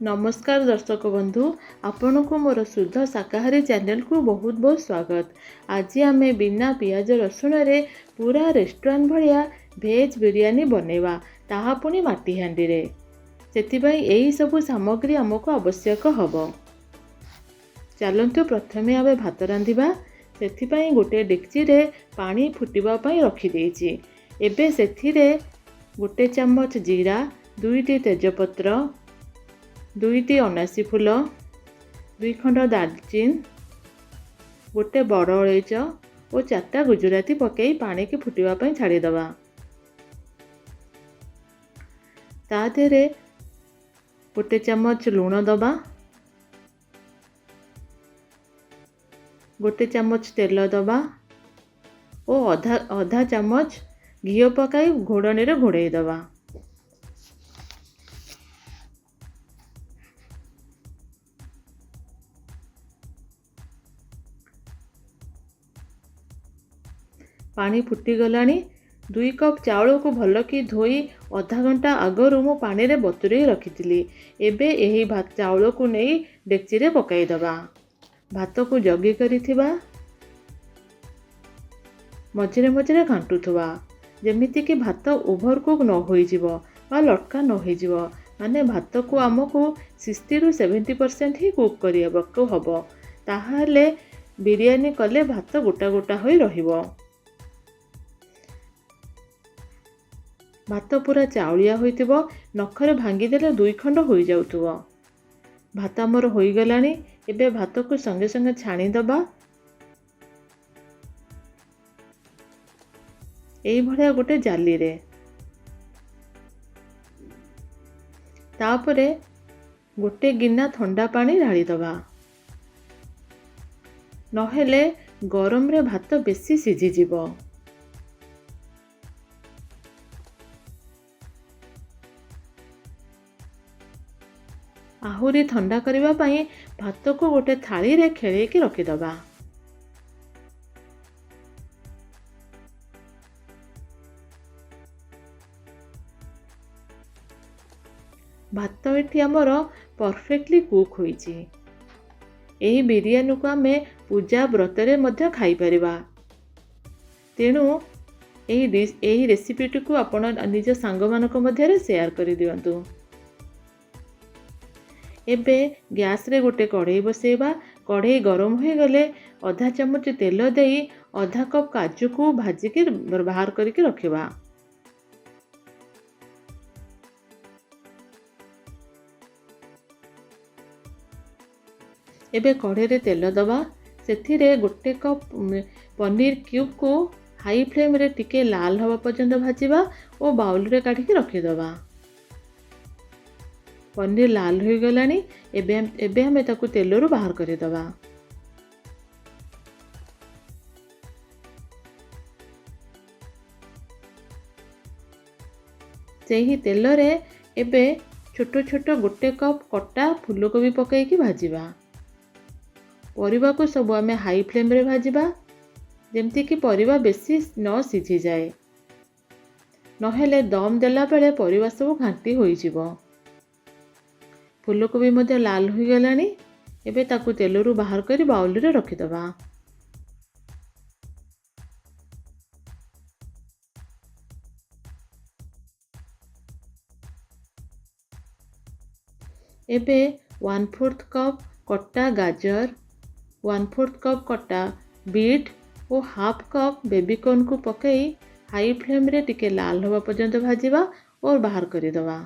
ନମସ୍କାର ଦର୍ଶକ ବନ୍ଧୁ, ଆପଣଙ୍କୁ ମୋର ଶୁଦ୍ଧ ଶାକାହାରୀ ଚ୍ୟାନେଲକୁ ବହୁତ ବହୁତ ସ୍ୱାଗତ। ଆଜି ଆମେ ବିନା ପିଆଜ ରସୁଣରେ ପୁରା ରେଷ୍ଟୁରାଣ୍ଟ ଭଳିଆ ଭେଜ୍ ବିରିୟାନୀ ବନେଇବା, ତାହା ପୁଣି ମାଟି ହାଣ୍ଡିରେ। ସେଥିପାଇଁ ଏହିସବୁ ସାମଗ୍ରୀ ଆମକୁ ଆବଶ୍ୟକ ହେବ। ଚାଲନ୍ତୁ, ପ୍ରଥମେ ଆମେ ଭାତ ରାନ୍ଧିବା। ସେଥିପାଇଁ ଗୋଟେ ଡେକ୍ଚିରେ ପାଣି ଫୁଟିବା ପାଇଁ ରଖିଦେଇଛି। ଏବେ ସେଥିରେ 1 ଚାମଚ ଜିରା, 2ଟି ତେଜପତ୍ର, 2ଟି ଅନାସୀ ଫୁଲ, 2 ଖଣ୍ଡ ଦାଲଚିନି, ଗୋଟେ ବଡ଼ ଅଳେଇଚ ଓ 4ଟା ଗୁଜୁରାତି ପକାଇ ପାଣିକି ଫୁଟିବା ପାଇଁ ଛାଡ଼ିଦେବା। ତା ଦେହରେ 1 ଚାମଚ ଲୁଣ ଦେବା, 1 ଚାମଚ ତେଲ ଦେବା ଓ ଅଧା ଚାମଚ ଘିଅ ପକାଇ ଘୋଡ଼ଣୀରେ ଘୋଡ଼େଇ ଦେବା। ପାଣି ଫୁଟିଗଲାଣି। 2 କପ୍ ଚାଉଳକୁ ଭଲକି ଧୋଇ ଅଧା ଘଣ୍ଟା ଆଗରୁ ମୁଁ ପାଣିରେ ବତୁରେଇ ରଖିଥିଲି। ଏବେ ଏହି ଚାଉଳକୁ ନେଇ ଡେକ୍ଚିରେ ପକାଇଦେବା। ଭାତକୁ ଜଗି କରିଥିବା, ମଝିରେ ମଝିରେ ଘାଣ୍ଟୁଥିବା, ଯେମିତିକି ଭାତ ଓଭର କୁକ୍ ନ ହୋଇଯିବ ବା ଲଟକା ନ ହୋଇଯିବ। ମାନେ ଭାତକୁ ଆମକୁ 60ରୁ 70% ହିଁ କୁକ୍ କରିବାକୁ ହେବ, ତାହେଲେ ବିରିୟାନୀ କଲେ ଭାତ ଗୋଟା ଗୋଟା ହୋଇ ରହିବ। ଭାତ ପୁରା ଚାଉଳିଆ ହୋଇଥିବ, ନଖରେ ଭାଙ୍ଗିଦେଲେ 2 ଖଣ୍ଡ ହୋଇଯାଉଥିବ। ଭାତ ଆମର ହୋଇଗଲାଣି। ଏବେ ଭାତକୁ ସଙ୍ଗେ ସଙ୍ଗେ ଛାଣିଦେବା। ଏଇଭଳିଆ ଗୋଟେ ଜାଲିରେ। ତାପରେ ଗୋଟେ ଗିନା ଥଣ୍ଡା ପାଣି ଢାଳିଦେବା, ନହେଲେ ଗରମରେ ଭାତ ବେଶୀ ସିଝିଯିବ। ଆହୁରି ଥଣ୍ଡା କରିବା ପାଇଁ ଭାତକୁ ଗୋଟେ ଥାଳିରେ ଖେଳେଇକି ରଖିଦେବା। ଭାତ ଏଠି ଆମର ପରଫେକ୍ଟଲି କୁକ୍ ହୋଇଛି। ଏହି ବିରିୟାନୀକୁ ଆମେ ପୂଜା ବ୍ରତରେ ମଧ୍ୟ ଖାଇପାରିବା। ତେଣୁ ଏହି ରେସିପିଟିକୁ ଆପଣ ନିଜ ସାଙ୍ଗମାନଙ୍କ ମଧ୍ୟରେ ସେୟାର କରିଦିଅନ୍ତୁ। ଏବେ ଗ୍ୟାସ୍ରେ ଗୋଟେ କଢ଼େଇ ବସେଇବା। କଢ଼େଇ ଗରମ ହୋଇଗଲେ ଅଧା ଚାମଚ ତେଲ ଦେଇ ଅଧା କପ୍ କାଜୁକୁ ଭାଜିକି ବାହାର କରିକି ରଖିବା। ଏବେ କଢ଼େଇରେ ତେଲ ଦେବା। ସେଥିରେ 1 କପ୍ ପନିର କ୍ୟୁବ୍କୁ ହାଇ ଫ୍ଲେମ୍ରେ ଟିକେ ଲାଲ ହେବା ପର୍ଯ୍ୟନ୍ତ ଭାଜିବା ଓ ବାଉଲରେ କାଢ଼ିକି ରଖିଦେବା। ପନିର ଲାଲ ହୋଇଗଲାଣି। ଏବେ ଆମେ ତାକୁ ତେଲରୁ ବାହାର କରିଦେବା। ସେହି ତେଲରେ ଏବେ ଛୋଟ ଛୋଟ 1 କପ୍ କଟା ଫୁଲକୋବି ପକାଇକି ଭାଜିବା। ପରିବାକୁ ସବୁ ଆମେ ହାଇ ଫ୍ଲେମ୍ରେ ଭାଜିବା, ଯେମିତିକି ପରିବା ବେଶୀ ନ ସିଝିଯାଏ, ନହେଲେ ଦମ୍ ଦେଲା ବେଳେ ପରିବା ସବୁ ଘାଣ୍ଟି ହୋଇଯିବ। ଫୁଲକୋବି ମଧ୍ୟ ଲାଲ ହୋଇଗଲାଣି। ଏବେ ତାକୁ ତେଲରୁ ବାହାର କରି ବାଉଲରେ ରଖିଦେବା। ଏବେ 1/4 କପ୍ କଟା ଗାଜର, 1/4 କପ୍ କଟା ବିଟ୍ ଓ ହାଫ୍ କପ୍ ବେବିକର୍ଣ୍ଣକୁ ପକାଇ ହାଇ ଫ୍ଲେମ୍ରେ ଟିକେ ଲାଲ ହେବା ପର୍ଯ୍ୟନ୍ତ ଭାଜିବା ଓ ବାହାର କରିଦେବା।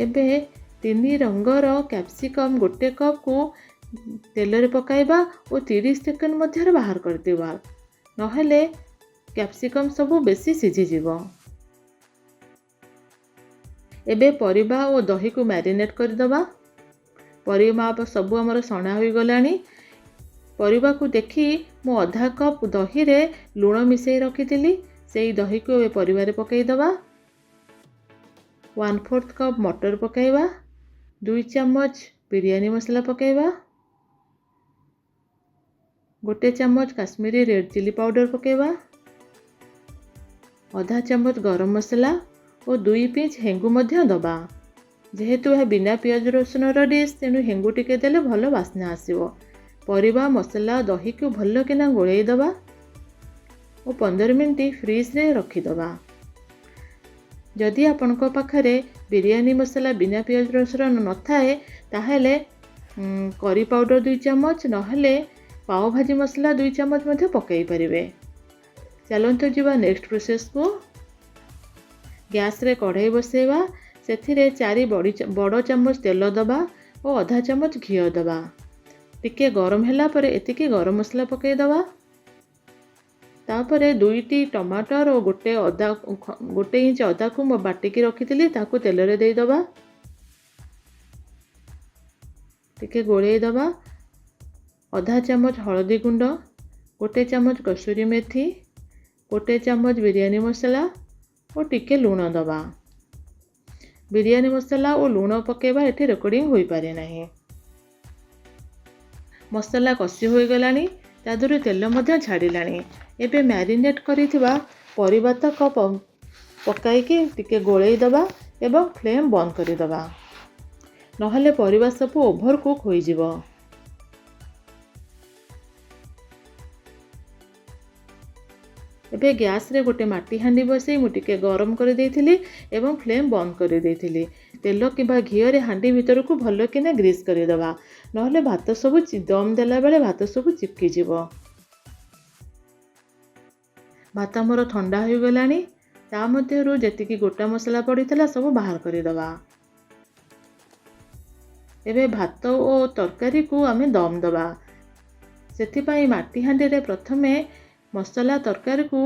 ଏବେ 3 ରଙ୍ଗର କ୍ୟାପ୍ସିକମ୍ 1 କପ୍କୁ ତେଲରେ ପକାଇବା ଓ 30 ସେକେଣ୍ଡ ମଧ୍ୟରେ ବାହାର କରିଦେବା, ନହେଲେ କ୍ୟାପ୍ସିକମ୍ ସବୁ ବେଶୀ ସିଝିଯିବ। ଏବେ ପରିବା ଓ ଦହିକୁ ମ୍ୟାରିନେଟ୍ କରିଦେବା। ପରିବା ସବୁ ଆମର ସଣା ହୋଇଗଲାଣି। ପରିବାକୁ ଦେଖି ମୁଁ ଅଧା କପ୍ ଦହିରେ ଲୁଣ ମିଶାଇ ରଖିଥିଲି, ସେଇ ଦହିକୁ ଏବେ ପରିବାରେ ପକାଇଦେବା। 1/4 କପ୍ ମଟର ପକାଇବା, 2 ଚାମଚ ବିରିୟାନୀ ମସଲା ପକାଇବା। 1 ଚାମଚ କାଶ୍ମୀରୀ ରେଡ଼୍ ଚିଲି ପାଉଡ଼ର ପକାଇବା। ଅଧା ଚାମଚ ଗରମ ମସଲା ଓ 2 ପିଞ୍ଚ ହେଙ୍ଗୁ ମଧ୍ୟ ଦେବା। ଯେହେତୁ ଏହା ବିନା ପିଆଜ ରସୁଣର ଡିଶ୍, ତେଣୁ ହେଙ୍ଗୁ ଟିକେ ଦେଲେ ଭଲ ବାସ୍ନା ଆସିବ। ପରିବା, ମସଲା, ଦହିକୁ ଭଲକିନା ଗୋଳେଇ ଦେବା ଓ 15 ମିନିଟ୍ ଫ୍ରିଜରେ ରଖିଦେବା। ଯଦି ଆପଣଙ୍କ ପାଖରେ ବିରିୟାନୀ ମସଲା ବିନା ପିଆଜ ରସୁଣ ନଥାଏ, ତାହେଲେ କରି ପାଉଡ଼ର 2 ଚାମଚ, ନହେଲେ ପାଓଭାଜି ମସଲା 2 ଚାମଚ ମଧ୍ୟ ପକାଇ ପାରିବେ। ଚାଲନ୍ତୁ ଯିବା ନେକ୍ସଟ ପ୍ରୋସେସକୁ। ଗ୍ୟାସରେ କଢ଼େଇ ବସେଇବା। ସେଥିରେ 4 ବଡ଼ ଚାମଚ ତେଲ ଦେବା ଓ ଅଧା ଚାମଚ ଘିଅ ଦେବା। ଟିକେ ଗରମ ହେଲା ପରେ ଏତିକି ଗରମ ମସଲା ପକାଇଦେବା। ତାପରେ 2ଟି ଟମାଟର ଓ 1 ଇଞ୍ଚ ଅଦାକୁ ମୁଁ ବାଟିକି ରଖିଥିଲି, ତାକୁ ତେଲରେ ଦେଇଦେବା। ଟିକେ ଗୋଳେଇ ଦେବା। ଅଧା ଚାମଚ ହଳଦୀ ଗୁଣ୍ଡ, 1 ଚାମଚ କସୁରୀ ମେଥି, 1 ଚାମଚ ବିରିୟାନୀ ମସଲା ଓ ଟିକେ ଲୁଣ ଦେବା। ବିରିୟାନୀ ମସଲା ଓ ଲୁଣ ପକାଇବା ଏଠି ରେକର୍ଡ଼ିଂ ହୋଇପାରେ ନାହିଁ। ମସଲା କଷି ହୋଇଗଲାଣି, ତା ଦେହରୁ ତେଲ ମଧ୍ୟ ଛାଡ଼ିଲାଣି। ଏବେ ମ୍ୟାରିନେଟ୍ କରିଥିବା ପରିବା ତକ ପକାଇକି ଟିକେ ଗୋଳେଇ ଦେବା ଏବଂ ଫ୍ଲେମ୍ ବନ୍ଦ କରିଦେବା, ନହେଲେ ପରିବା ସବୁ ଓଭର କୁକ୍ ହୋଇଯିବ। ଏବେ ଗ୍ୟାସ୍ରେ ଗୋଟେ ମାଟି ହାଣ୍ଡି ବସେଇ ମୁଁ ଟିକେ ଗରମ କରିଦେଇଥିଲି ଏବଂ ଫ୍ଲେମ୍ ବନ୍ଦ କରିଦେଇଥିଲି। ତେଲ କିମ୍ବା ଘିଅରେ ହାଣ୍ଡି ଭିତରକୁ ଭଲକିନା ଗ୍ରୀସ୍ କରିଦେବା, ନହେଲେ ଭାତ ସବୁ ଦମ୍ ଦେଲାବେଳେ ଭାତ ସବୁ ଚିପକିଯିବ। ଭାତ ଆମର ଥଣ୍ଡା ହୋଇଗଲାଣି। ତା ମଧ୍ୟରୁ ଯେତିକି ଗୋଟା ମସଲା ପଡ଼ିଥିଲା ସବୁ ବାହାର କରିଦେବା। ଏବେ ଭାତ ଓ ତରକାରୀକୁ ଆମେ ଦମ୍ ଦେବା। ସେଥିପାଇଁ ମାଟି ହାଣ୍ଡିରେ ପ୍ରଥମେ ମସଲା ତରକାରୀକୁ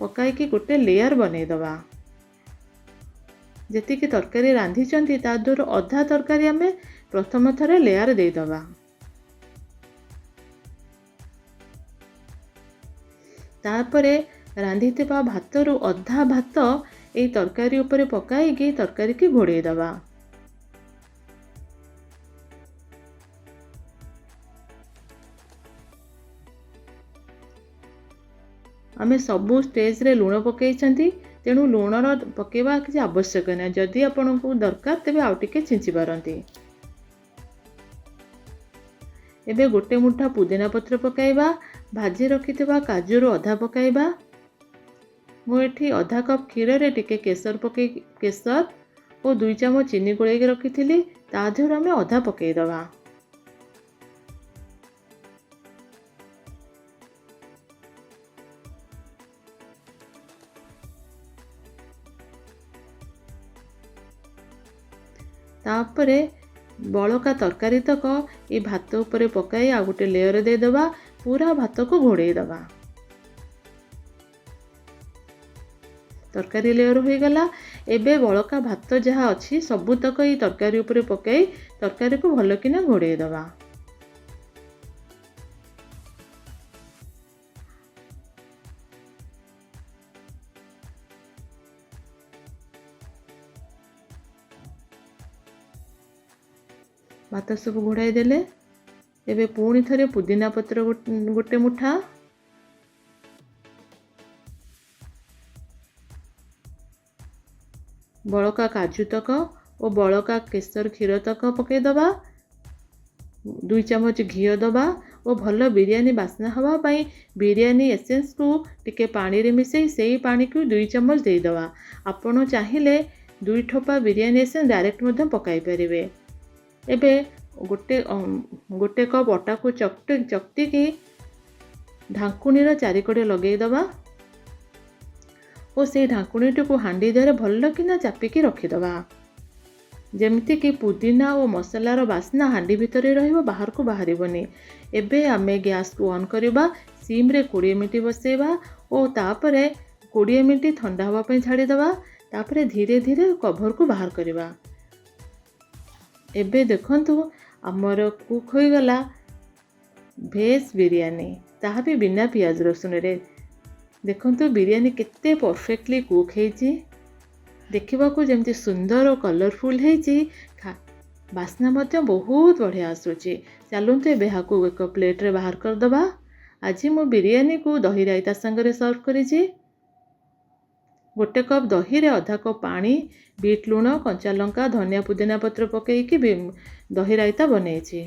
ପକାଇକି ଗୋଟେ ଲେୟାର ବନେଇଦେବା। ଯେତିକି ତରକାରୀ ରାନ୍ଧିଛନ୍ତି ତା ଦେହରୁ ଅଧା ତରକାରୀ ଆମେ ପ୍ରଥମ ଥରେ ଲେୟାର ଦେଇଦେବା। ତାପରେ ରାନ୍ଧିଥିବା ଭାତରୁ ଅଧା ଭାତ ଏଇ ତରକାରୀ ଉପରେ ପକାଇକି ତରକାରୀକି ଘୋଡ଼େଇ ଦେବା। ଆମେ ସବୁ ଷ୍ଟେଜ୍ରେ ଲୁଣ ପକାଇଛନ୍ତି, ତେଣୁ ଲୁଣର ପକାଇବା କିଛି ଆବଶ୍ୟକ ନାହିଁ। ଯଦି ଆପଣଙ୍କୁ ଦରକାର ତେବେ ଆଉ ଟିକେ ଛିଞ୍ଚି ପାରନ୍ତି। ଏବେ 1 ମୁଠା ପୁଦିନା ପତ୍ର ପକାଇବା। ଭାଜି ରଖିଥିବା କାଜୁରୁ ଅଧା ପକାଇବା। ମୁଁ ଏଠି ଅଧା କପ୍ କ୍ଷୀରରେ ଟିକେ କେଶର ପକାଇ, କେଶର ଓ 2 ଚାମଚ ଚିନି ଗୋଳେଇକି ରଖିଥିଲି, ତା ଦେହରୁ ଆମେ ଅଧା ପକାଇଦେବା। ତାପରେ ବଳକା ତରକାରୀ ତକ ଏଇ ଭାତ ଉପରେ ପକାଇ ଆଉ ଗୋଟେ ଲେୟର ଦେଇଦେବା। ପୁରା ଭାତକୁ ଘୋଡ଼େଇ ଦେବା। ତରକାରୀ ଲେୟର ହୋଇଗଲା। ଏବେ ବଳକା ଭାତ ଯାହା ଅଛି ସବୁତକ ଏଇ ତରକାରୀ ଉପରେ ପକାଇ ତରକାରୀକୁ ଭଲକିନା ଘୋଡ଼େଇ ଦେବା। ଭାତ ସବୁ ଘୋଡ଼ାଇ ଦେଲେ। ଏବେ ପୁଣି ଥରେ ପୁଦିନା ପତ୍ର ଗୋଟେ ମୁଠା, ବଳକା କାଜୁ ତକ ଓ ବଳକା କେଶର କ୍ଷୀର ତକ ପକାଇଦେବା। 2 ଚାମଚ ଘିଅ ଦେବା ଓ ଭଲ ବିରିୟାନୀ ବାସ୍ନା ହେବା ପାଇଁ ବିରିୟାନୀ ଏସେନ୍ସକୁ ଟିକେ ପାଣିରେ ମିଶାଇ ସେଇ ପାଣିକୁ 2 ଚାମଚ ଦେଇଦେବା। ଆପଣ ଚାହିଁଲେ 2 ଠୋପା ବିରିୟାନୀ ଏସେନ୍ସ ଡାଇରେକ୍ଟ ମଧ୍ୟ ପକାଇ ପାରିବେ। ଏବେ ଗୋଟେ କପ୍ ଅଟାକୁ ଚକଟିକି ଢାଙ୍କୁଣୀର ଚାରିକଡ଼େ ଲଗେଇଦେବା ଓ ସେଇ ଢାଙ୍କୁଣୀଟିକୁ ହାଣ୍ଡି ଦେହରେ ଭଲକିନା ଚାପିକି ରଖିଦେବା, ଯେମିତିକି ପୁଦିନା ଓ ମସଲାର ବାସ୍ନା ହାଣ୍ଡି ଭିତରେ ରହିବ, ବାହାରକୁ ବାହାରିବନି। ଏବେ ଆମେ ଗ୍ୟାସ୍କୁ ଅନ୍ କରିବା, ସିମ୍ରେ 20 ମିନିଟ୍ ବସେଇବା ଓ ତାପରେ 20 ମିନିଟ୍ ଥଣ୍ଡା ହେବା ପାଇଁ ଛାଡ଼ିଦେବା। ତାପରେ ଧୀରେ ଧୀରେ କଭରକୁ ବାହାର କରିବା। ଏବେ ଦେଖନ୍ତୁ ଆମର କୁକ୍ ହୋଇଗଲା ଭେଜ୍ ବିରିୟାନୀ, ତାହା ବି ବିନା ପିଆଜ ରସୁଣରେ। ଦେଖନ୍ତୁ ବିରିୟାନୀ କେତେ ପରଫେକ୍ଟଲି କୁକ୍ ହେଇଛି, ଦେଖିବାକୁ ଯେମିତି ସୁନ୍ଦର ଓ କଲରଫୁଲ୍ ହେଇଛି, ବାସ୍ନା ମଧ୍ୟ ବହୁତ ବଢ଼ିଆ ଆସୁଛି। ଚାଲନ୍ତୁ, ଏବେ ଏହାକୁ ଏକ ପ୍ଲେଟ୍ରେ ବାହାର କରିଦେବା। ଆଜି ମୁଁ ବିରିୟାନୀକୁ ଦହି ରାଇତା ସାଙ୍ଗରେ ସର୍ଭ କରିଛି। 1 କପ୍ ଦହିରେ ଅଧା କପ୍ ପାଣି, ବିଟ୍ ଲୁଣ, କଞ୍ଚା ଲଙ୍କା, ଧନିଆ ପୁଦିନା ପତ୍ର ପକାଇକି ଦହି ରାଇତା ବନେଇଛି।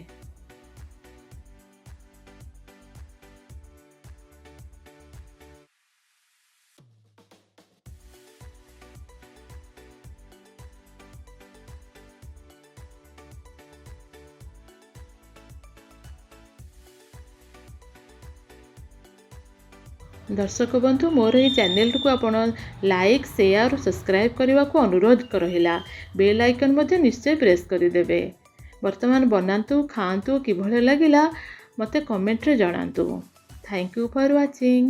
ଦର୍ଶକ ବନ୍ଧୁ, ମୋର ଏହି ଚ୍ୟାନେଲଟିକୁ ଆପଣ ଲାଇକ୍, ସେୟାର ଓ ସବସ୍କ୍ରାଇବ୍ କରିବାକୁ ଅନୁରୋଧ ରହିଲା। ବେଲ୍ ଆଇକନ୍ ମଧ୍ୟ ନିଶ୍ଚୟ ପ୍ରେସ୍ କରିଦେବେ। ବର୍ତ୍ତମାନ ବନାନ୍ତୁ, ଖାଆନ୍ତୁ, କିଭଳି ଲାଗିଲା ମୋତେ କମେଣ୍ଟରେ ଜଣାନ୍ତୁ। Thank you for watching.